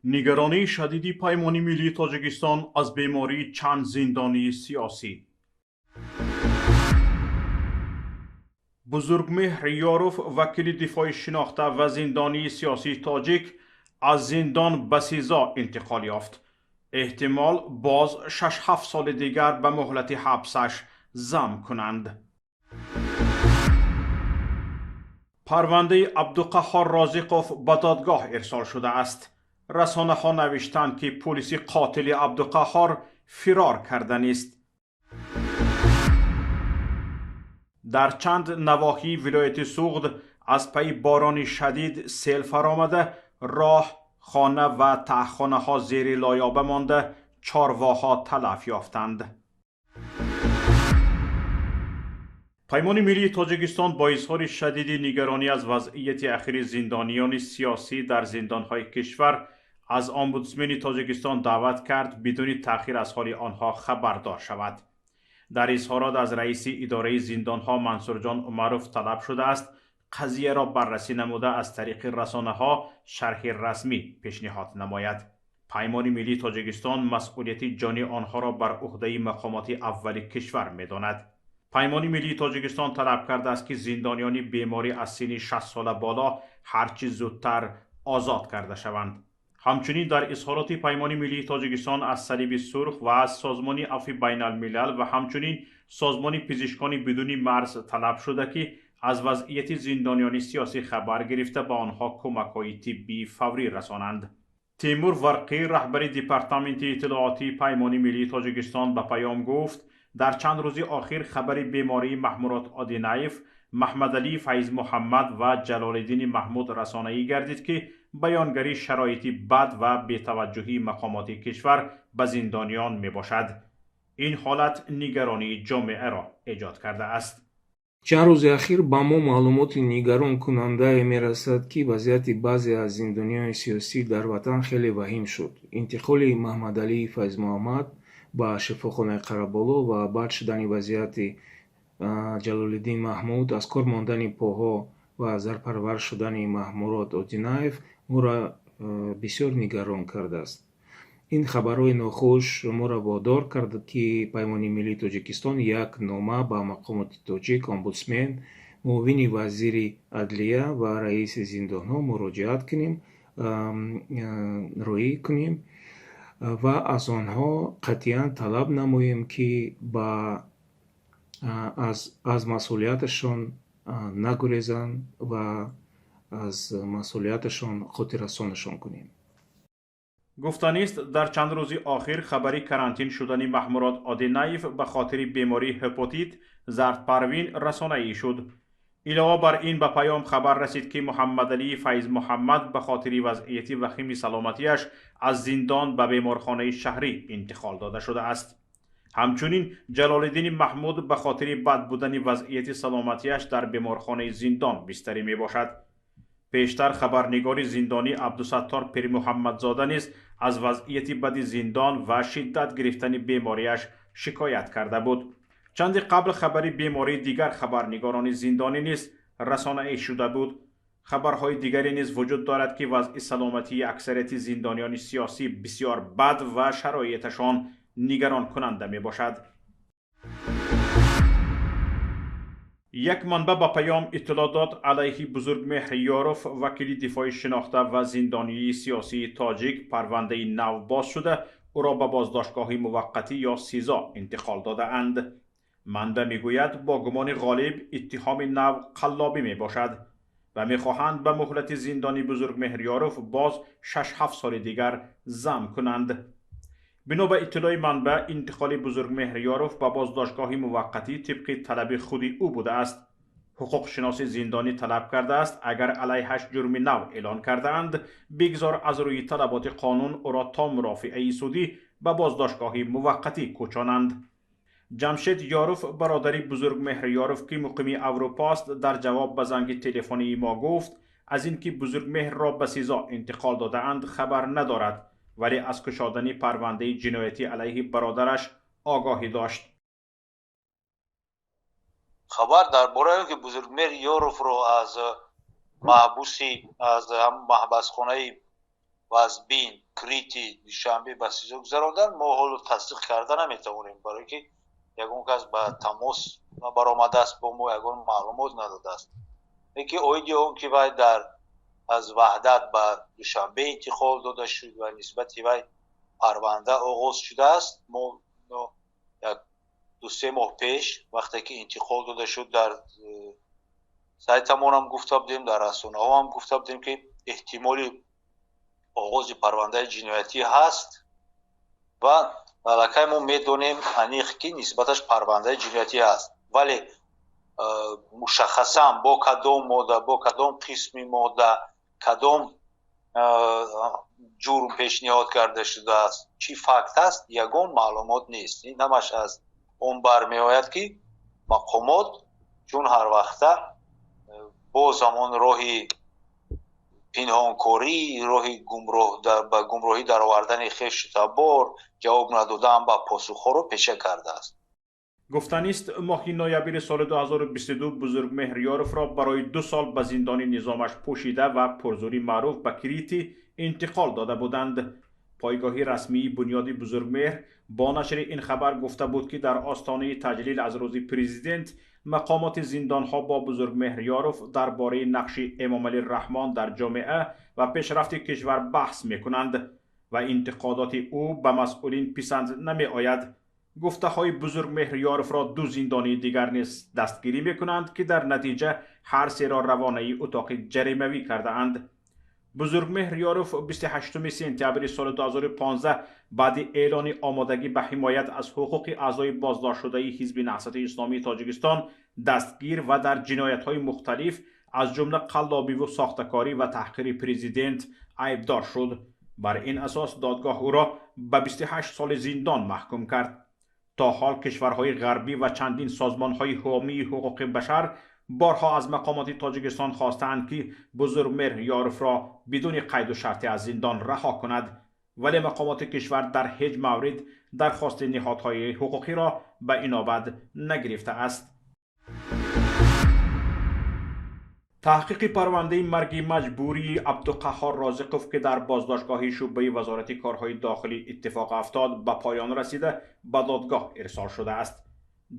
Нигаронии шадиди Паймони миллии Тоҷикистон аз бемории чанд зиндонии сиёсӣ. Бузургмеҳр Ёров, вакили дифои шинохта ва зиндонии сиёсии тоҷик, аз зиндон ба СИЗО интиқол ёфт. Эҳтимол, боз 6-7 соли дигар ба муҳлати ҳабсаш зам кунанд. Парвандаи Абдуқаҳҳор Розиқов ба додгоҳ ирсол шудааст. Расонаҳо навиштанд, ки пулиси қотили Абдуқаҳҳор фирор карданист. Дар чанд навоҳии вилояти Суғд аз пайи борони шадид сел фаромада, роҳ, хона ва таҳхонаҳо зери лоёба монда, чорвоҳо талаф ёфтанд. Паймони миллии Тоҷикистон бо изҳори шадиди нигаронӣ аз вазъияти ахири зиндониёни сиёсӣ дар зиндонҳои кишвар аз омбудсмени Тоҷикистон даъват кард бидуни таъхир аз ҳоли онҳо хабардор шавад. Дар изҳорот аз раиси идораи зиндонҳо Мансурҷон Умаров талаб шудааст қазияро баррасӣ намуда, аз тариқи расонаҳо шарҳи расмӣ пешниҳод намояд. Паймони миллии Тоҷикистон масъулияти ҷонии онҳоро бар уҳдаи мақомоти аввали кишвар медонад. Паймони миллии Тоҷикистон талаб кардааст, ки зиндониёни беморӣ аз синни 60 сола боло ҳарчи зудтар озод карда шаванд. Ҳамчунин дар изҳороти Паймони миллии Тоҷикистон аз Салиби Сурх ва аз Созмони афви байналмилал ва ҳамчунин Созмони пизишкони бидуни марз талаб шуда, ки аз вазъияти зиндониёни сиёсӣ хабар гирифта, ба онҳо кӯмакҳои тиббии фаврӣ расонанд. Темур Варқӣ, раҳбари департаменти иттилоотии Паймони миллии Тоҷикистон, ба Паём гуфт, дар чанд рӯзи охир хабари бемории Маҳмурод Одинаев, Маҳмадалӣ Файзмуҳаммад ва Ҷалолиддини Маҳмуд расонаӣ гардид, ки баёнгари шароити бад ва бетаваҷҷӯҳии мақомоти кишвар ба зиндониён мебошад. Ин ҳолат нигаронии ҷомеаро эҷод кардааст. Чанд рӯзи ахир ба мо маълумоти нигаронкунандае мерасад, ки вазъияти баъзе аз зиндониёни сиёсӣ дар ватан хеле ваҳим шуд. Интиқоли Маҳмадалии Файзмуҳаммад ба шифохонаи Қараболо ва бад шудани вазъияти Ҷалолиддин Маҳмуд, аз кор мондани поҳо ва зарпарвар шудани Маҳмурод Одинаев моро бисёр нигарон кардааст. Ин хабарҳои нохуш моро водор кард, ки Паймони миллии Тоҷикистон як нома ба мақомоти тоҷик, омбудсмен, муовини вазири адлия ва раиси зиндонҳо муроҷиат кунем, роӣ кунем ва аз онҳо қатъиян талаб намоем, ки аз масъулияташон нагурезанд ва аз масъулияташон хотиррасонашон кунем. Гуфтанист, дар чанд рӯзи охир хабари карантин шудани Маҳмурод Одинаев ба хотири бемории ҳепатит зардпарвин расонаӣ шуд. Илова бар ин, ба Паём хабар расид, ки Муҳаммадалии Файзмуҳаммад ба хотири вазъияти вахими саломатиаш аз зиндон ба беморхонаи шаҳрӣ интиқол дода шудааст. Ҳамчунин Ҷалолиддини Маҳмуд ба хотири бад будани вазъияти саломатиаш дар беморхонаи зиндон бистарӣ мебошад. Пештар хабарнигори зиндонӣ Абдусаттор Пирмуҳаммадзода низ аз вазъияти бади зиндон ва шиддат гирифтани бемориаш шикоят карда буд. Чанде қабл хабари бемории дигар хабарнигорони зиндонӣ низ расонаӣ шуда буд. Хабарҳои дигаре низ вуҷуд дорад, ки вазъи саломатии аксарияти зиндониёни сиёсӣ бисёр бад ва шароиташон нигаронкунанда мебошад. Як манбаъ ба Паём иттилоъ дод, алайҳи Бузургмеҳр Ёров, вакили дифои шинохта ва зиндонии сиёсии тоҷик, парвандаи нав боз шуда, ӯро ба боздоштгоҳи муваққатӣ ё СИЗО интиқол додаанд. Манбаъ мегӯяд, бо гумони ғолиб иттиҳоми нав қаллобӣ мебошад ва мехоҳанд ба муҳлати зиндони Бузургмеҳр Ёров боз 6-7 соли дигар зам кунанд. Бино ба иттилои манбаъ, интиқоли Бузургмеҳр Ёров ба боздоштгоҳи муваққатӣ тибқи талаби худи ӯ будааст. Ҳуқуқшиноси зиндонӣ талаб кардааст, агар алайҳаш ҷурми нав эълон кардаанд, бигзор аз рӯи талаботи қонун ӯро то мурофиаи судӣ ба боздоштгоҳи муваққатӣ кӯчонанд. Ҷамшед Ёров, бародари Бузургмеҳр Ёров, ки муқими Аврупоаст, дар ҷавоб ба занги телефонии мо гуфт, аз ин ки Бузургмеҳрро ба СИЗО интиқол додаанд хабар надорад, вале аз кушодани парвандаи ҷиноятӣ алайҳи бародараш огоҳӣ дошт. Хабар дар бораи он ки Бузургмеҳр Ёровро аз маҳбуси аз маҳбасхонаи Вазбин, Крити, Душанбе ба СИЗО гузаронданд, мо ҳоло тасдиқ карда наметавонем, барое ки ягон кас ба тамос баромадааст, бо мо ягон маълумот надодааст. Лекин оиди он ки вай дар аз Ваҳдат ба Душанбе интиқол дода шуд ва нисбати вай парванда оғоз шудааст, мо як 2-се моҳ пеш, вақте ки интиқол дода шуд, дар сайтамонам гуфта будем, дар расонаҳоам гуфта будем, ки эҳтимоли оғози парвандаи ҷиноятӣ ҳаст ва аллакай мо медонем аниқ, ки нисбаташ парвандаи ҷиноятӣ ҳаст, вале мушаххасан бо кадом модда, бо кадом қисми модда, кадом ҷурм пешниҳод карда шудааст, чӣ факт аст, ягон маълумот нест. Ин ҳамаш аз он бармеояд, ки мақомот чун ҳар вақта боз ҳамон роҳи пинҳонкорӣ, роҳи ба гумроҳӣ даровардани хешу табор, ҷавоб надодан ба посухҳоро пеша кардааст. Гуфтанист, моҳи ноябри соли 2022 Бузургмеҳр Ёровро барои 2 сол ба зиндони низомаш пӯшида ва пурзӯрӣ маъруф ба Крити интиқол дода буданд. Пойгоҳи расмии Бунёди Бузургмеҳр бо нашри ин хабар гуфта буд, ки дар остонаи таҷлил аз рӯзи президент мақомоти зиндонҳо бо Бузургмеҳр Ёров дар бораи нақши Эмомалӣ Раҳмон дар ҷомеа ва пешрафти кишвар баҳс мекунанд ва интиқодоти ӯ ба масъулин писанд намеояд. Гуфтаҳои Бузургмеҳр Ёровро ду зиндонии дигар низ дастгирӣ мекунанд, ки дар натиҷа ҳар серо равонаи утоқи ҷаримавӣ кардаанд. Бузургмеҳр Ёров 28 сентябри соли 2015 баъди эълони омодагӣ ба ҳимоят аз ҳуқуқи аъзои боздоштшудаи Ҳизби Наҳзати Исломии Тоҷикистон дастгир ва дар ҷиноятҳои мухталиф, аз ҷумла қаллобиву сохтакорӣ ва таҳқири президент айбдор шуд. Бар ин асос додгоҳ ӯро ба 28 соли зиндон маҳкум кард. То ҳол кишварҳои ғарбӣ ва чандин созмонҳои ҳомии ҳуқуқи башар борҳо аз мақомоти Тоҷикистон хостаанд, ки Бузургмеҳр Ёровро бидуни қайду шарте аз зиндон раҳо кунад, вале мақомоти кишвар дар ҳеҷ маврид дархости ниҳодҳои ҳуқуқиро ба инобат нагирифтааст. Таҳқиқи парвандаи марги маҷбурии Абдуқаҳҳор Розиқов, ки дар боздоштгоҳи шӯъбаи Вазорати корҳои дохилӣ иттифоқ афтод, ба поён расида, ба додгоҳ ирсол шудааст.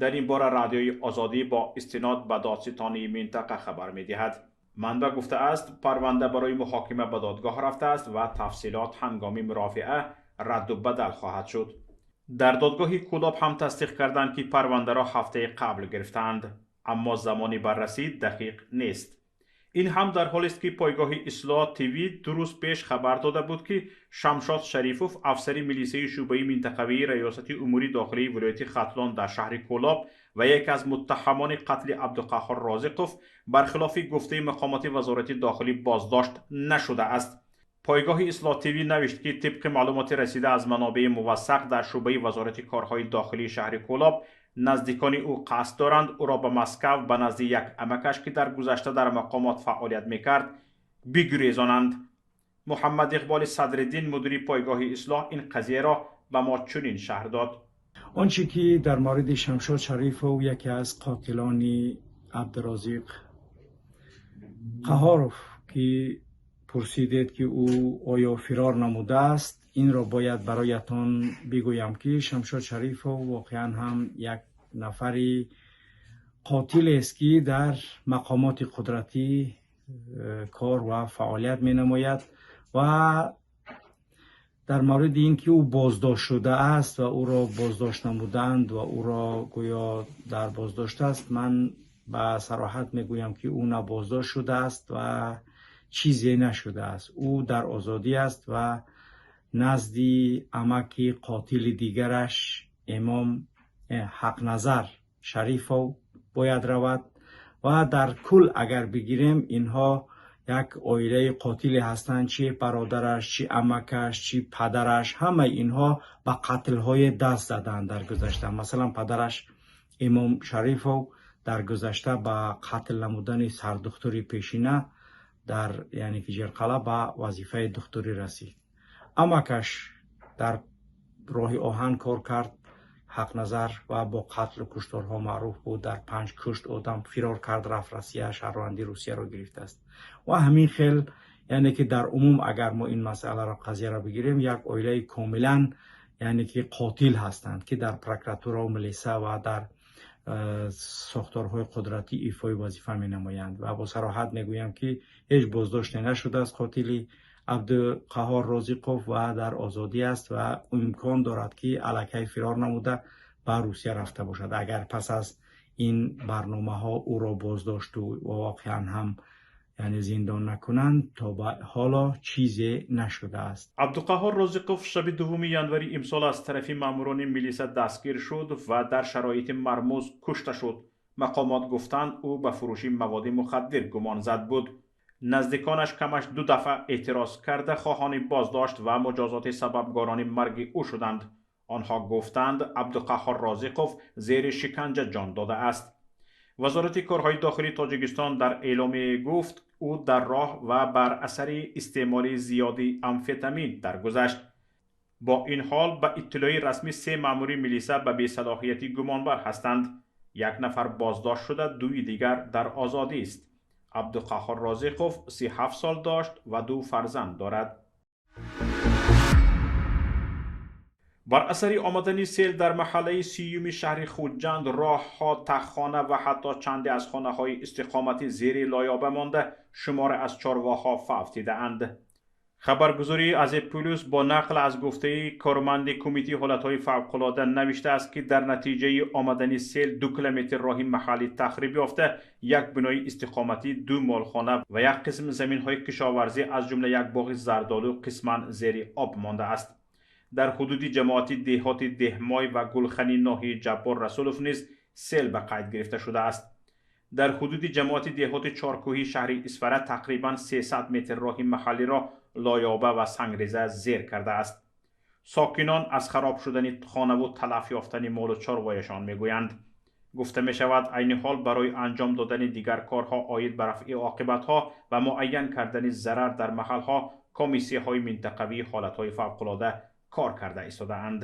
Дар ин бора Радиои Озодӣ бо истинод ба додситонии минтақа хабар медиҳад. Манбаъ гуфтааст, парванда барои муҳокима ба додгоҳ рафтааст ва тафсилот ҳангоми мурофиа радду бадал хоҳад шуд. Дар додгоҳи Кӯлоб ҳам тасдиқ карданд, ки парвандаро ҳафтаи қабл гирифтаанд, аммо замони баррасӣ дақиқ нест. Ин ҳам дар ҳолест, ки пойгоҳи Ислоҳ ТВ 2 рӯз пеш хабар дода буд, ки Шамшод Шарифов, афсари милисаи шӯъбаи минтақавии Раёсати умури дохилии вилояти Хатлон дар шаҳри Кӯлоб ва яке аз муттаҳамони қатли Абдуқаҳҳор Розиқов, бархилофи гуфтаи мақомоти Вазорати дохилӣ боздошт нашудааст. Пойгоҳи Ислоҳ ТВ навишт, ки тибқи маълумоти расида аз манобеи мувассақ дар шӯъбаи Вазорати корҳои дохилии шаҳри Кӯлоб, наздикони ӯ қасд доранд ӯро ба Москав, ба назди як амакаш, ки дар гузашта дар мақомот фаъолият мекард, бигурезонанд. Муҳаммад Иқболи Садриддин, мудири пойгоҳи Ислоҳ, ин қазияро ба мо чунин шарҳ дод. Он чӣ ки дар мавриди Шамшод Шарифов, яке аз қотилони Абдурозиқ Қаҳоров, ки пурсидед, ки ӯ оё фирор намудааст, инро бояд бароятон бигӯям, ки Шамшод Шарифов воқеан ҳам як нафари қотилест, ки дар мақомоти қудратӣ кор ва фаъолият менамояд. Ва дар мавриди ин ки ӯ боздошт шудааст ва ӯро боздошт намуданд ва ӯро гӯё дар боздошт аст, ман ба сароҳат мегӯям, ки ӯ на боздошт шудааст ва чизе нашудааст. Ӯ дар озодӣ аст ва назди амаки қотили дигараш, Имом Ҳақназар Шарифов, бояд равад. Ва дар кул агар бигирем, инҳо як оилаи қотиле ҳастанд: чи бародараш, чи амакаш, чи падараш, ҳамаи инҳо ба қатлҳое даст заданд дар гузашта. Масалан, падараш Имом Шарифов дар гузашта ба қатл намудани сардухтури пешина дар, яъне ки Ҷерқала, ба вазифаи духтурӣ расид. Амакаш дар роҳи оҳан кор кард, Ҳақназар, ва бо қатлу кушторҳо маъруф буд. Дар панҷ кушт одам, фирор кард, рафт Россия, шаҳрвандии Русияро гирифтааст. Ва ҳамин хел Яъне ки дар умум агар мо ин масъаларо, қазияро бигирем, як оилаи комилан, яъне ки қотил ҳастанд, ки дар прокуратураву милиса ва дар сохторҳои қудратӣ ифои вазифа менамоянд. Ва бо сароҳат мегӯям, ки ҳеҷ боздоште нашудааст қотили Абдуқаҳҳор Розиқов ва дар озодӣ аст ва имкон дорад, ки аллакай фирор намуда, ба Русия рафта бошад. Агар пас аз ин барномаҳо ӯро боздошту воқеан ҳам, яъне, зиндон накунанд, то ба ҳоло чизе нашудааст. Абдуқаҳҳор Розиқов шаби 2 январи имсол аз тарафи маъмурони милиса дастгир шуд ва дар шароити мармуз кушта шуд. Мақомот гуфтанд, ӯ ба фурӯши маводи мухаддир гумонзад буд. Наздиконаш камаш ду дафъа эътироз карда, хоҳони боздошт ва муҷозоти сабабгорони марги ӯ шуданд. Онҳо гуфтанд, Абдуқаҳҳор Розиқов зери шиканҷа ҷон додааст. Вазорати корҳои дохилии Тоҷикистон дар эъломие гуфт, ӯ дар роҳ ва бар асари истеъмоли зиёди амфетамин даргузашт. Бо ин ҳол, ба иттилои расмӣ, се маъмури милиса ба бесалоҳиятӣ гумонбар ҳастанд. Як нафар боздошт шуда, дуи дигар дар озодист. Абдуқаҳҳор Розиқов 37 сол дошт ва ду фарзанд дорад. Бар асари омадани сел дар маҳаллаи 30-уми шаҳри Хуҷанд роҳҳо, таххона ва ҳатто чанде аз хонаҳои истиқоматӣ зери лоёба монда, шуморе аз чорвоҳо фавтидаанд. Хабаргузории Азия-Плюс бо нақл аз гуфтаи корманди Кумитаи ҳолатҳои фавқулода навиштааст, ки дар натиҷаи омадани сел 2 километр роҳи маҳаллӣ тахриб ёфта, як бинои истиқоматӣ, ду молхона ва як қисм заминҳои кишоварзӣ, аз ҷумла як боғи зардолу, қисман зери об мондааст. Дар ҳудуди ҷамоати деҳоти Деҳмой ва Гулхани ноҳияи Ҷаббор Расулов низ сел ба қайд гирифта шудааст. Дар ҳудуди ҷамоати деҳоти Чоркӯҳии шаҳри Исфара тақрибан 300 метр роҳи маҳаллиро лоёба ва сангреза зер кардааст. Сокинон аз хароб шудани хонаву талаф ёфтани молу чорвояшон мегӯянд. Гуфта мешавад, айни ҳол барои анҷом додани дигар корҳо оид ба рафъи оқибатҳо ва муайян кардани зарар дар маҳалҳо комиссияҳои минтақавии ҳолатҳои фавқулода кор карда истодаанд.